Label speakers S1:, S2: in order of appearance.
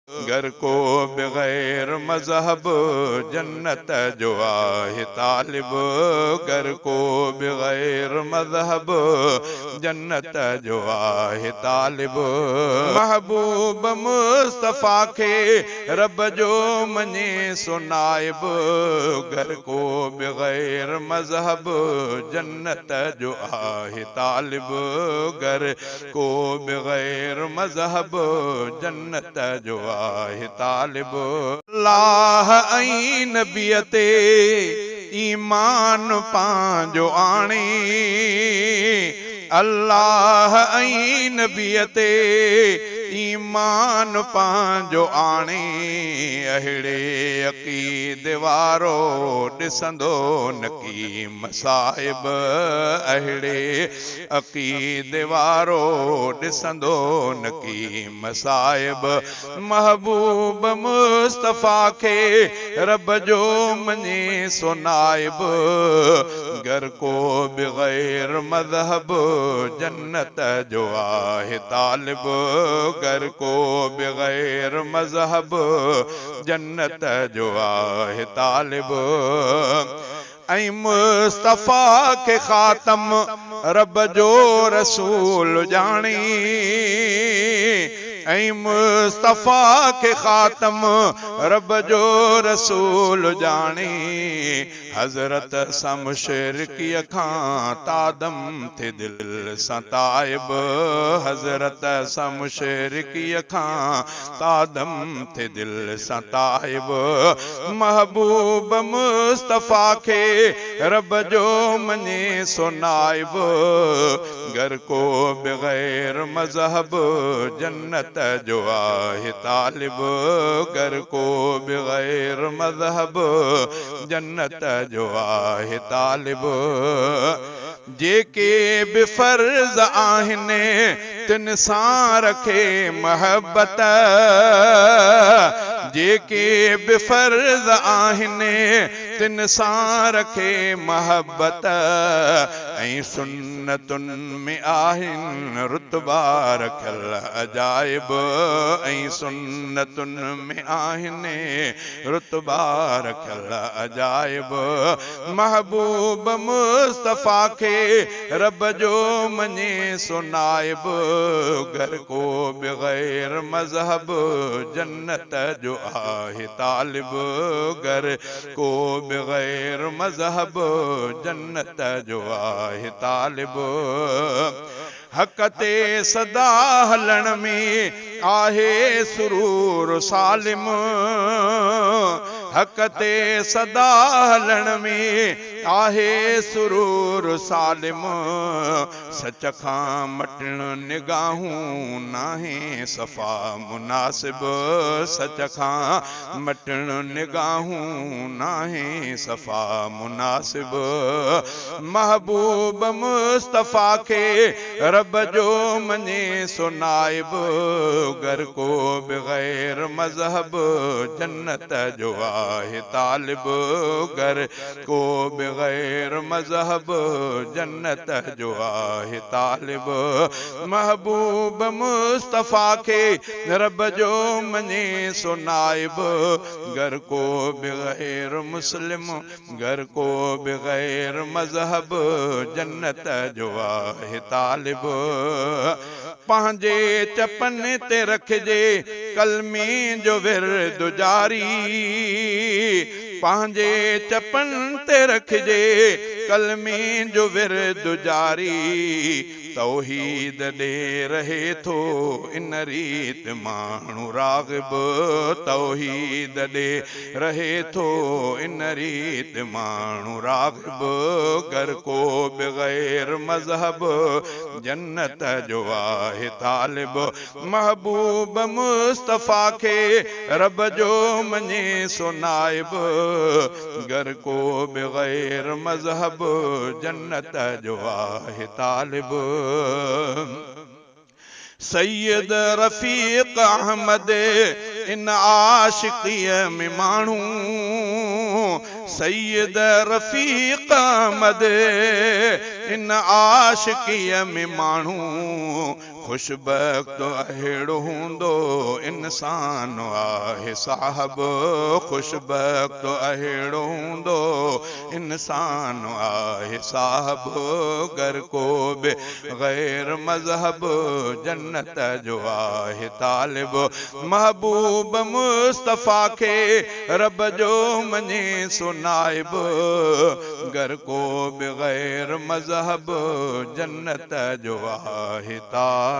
S1: گر ڪو بغير مذهب جنت جو آهي طالب، گر ڪو بغير مذهب جنت جو آهي طالب. محبوب مصطفيٰ کي رب جو مڃي سو نائب، گر ڪو بغير مذهب جنت جو آهي طالب، گر ڪو بغير مذهب جنت جو آهي طالب. الله ۽ نبيء تي ايمان پنهنجو آڻي، الله ۽ نبيء تي ايمان پنهنجو آڻي، اهڙي عقيدي وارو ڏسندو نه ڪي مصائب، اهڙي عقيدي وارو ڏسندو نه ڪي مصائب. محبوب مصطفيٰ کي رب جو مڃي سو نائب، گر ڪو بغير مذهب جنت جو آهي طالب، گر ڪو بغير مذهب جنت جو آهي طالب. ۽ مصطفيٰ کي خاتم رب جو رسول ڄاڻي، ۽ مصطفيٰ کي خاتم رب جو رسول ڄاڻي، حضرت سان مشرڪيء کان تادم ٿي دل سان تائب، حضرت سان مشرڪيء کان تادم ٿي دل سان تائب. محبوب مصطفيٰ کي رب جو مڃي سو نائب، گر ڪو بغير مذهب جنت جو آهي طالب، گر ڪو بغير مذهب جنت جو آهي طالب. جيڪي به فرض آهن تن سان رکي محبت، جيڪي به فرض آهن تن سان رکي محبت، ۽ سنتن ۾ آهن رتبا رکيل عجائب، ۽ سنتن ۾ آهن رتبا رکيل عجائب. محبوب مصطفيٰ کي رب جو مڃي سو نائب، گر ڪو بغير مذهب جنت جو آهي طالب، گر ڪو بغير مذهب جنت جو آهي طالب. حق تي سدا هلڻ ۾ آهي سرور سالم، حق تي سدا هلڻ ۾ آهي سرور سالم، سچ کان مٽڻ نگاهون ناهي صفا مناسب، سچ کان مٽڻ نگاهون ناهي صفا مناسب. محبوب مصطفيٰ کي رب جو مڃي سو نائب، گر ڪو بغير مذهب جنت جو آهي طالب، گر ڪو بغير مذهب جنت جو آهي طالب. محبوب مصطفيٰ کي رب جو مڃي سو نائب، گر ڪو بغير مسلم، گر ڪو بغير مذهب جنت جو آهي طالب. پنهنجي چپن تي رکجي ڪلمي جو ورد جاري، پنهنجي چپن تي رکجي ڪلمي جو ورد جاري، توحيد ڏي رهي ٿو ان ريت ماڻهو راغب، توحيد ڏي رهي ٿو ان ريت ماڻهو راغب، گر ڪو بغير مذهب جنت جو آهي طالب. محبوب مصطفيٰ کي رب جو مڃي سو نائب، گر ڪو بغير مذهب جنت جو آهي طالب. سيد رفيق احمد ان عاشقيء ۾ ماڻهو، سيد رفيق احمد ان عاشقيء ۾ ماڻهو، خوش بخت اهڙو هوندو انسان آهي صاحب، خوش بخت اهڙو هوندو انسان آهي صاحب، گر ڪو به غير مذهب جنت جو آهي طالب، محبوب مصطفيٰ کي رب جو مڃي سو نائب، گر ڪو به غير مذهب جنت جو آهي طالب.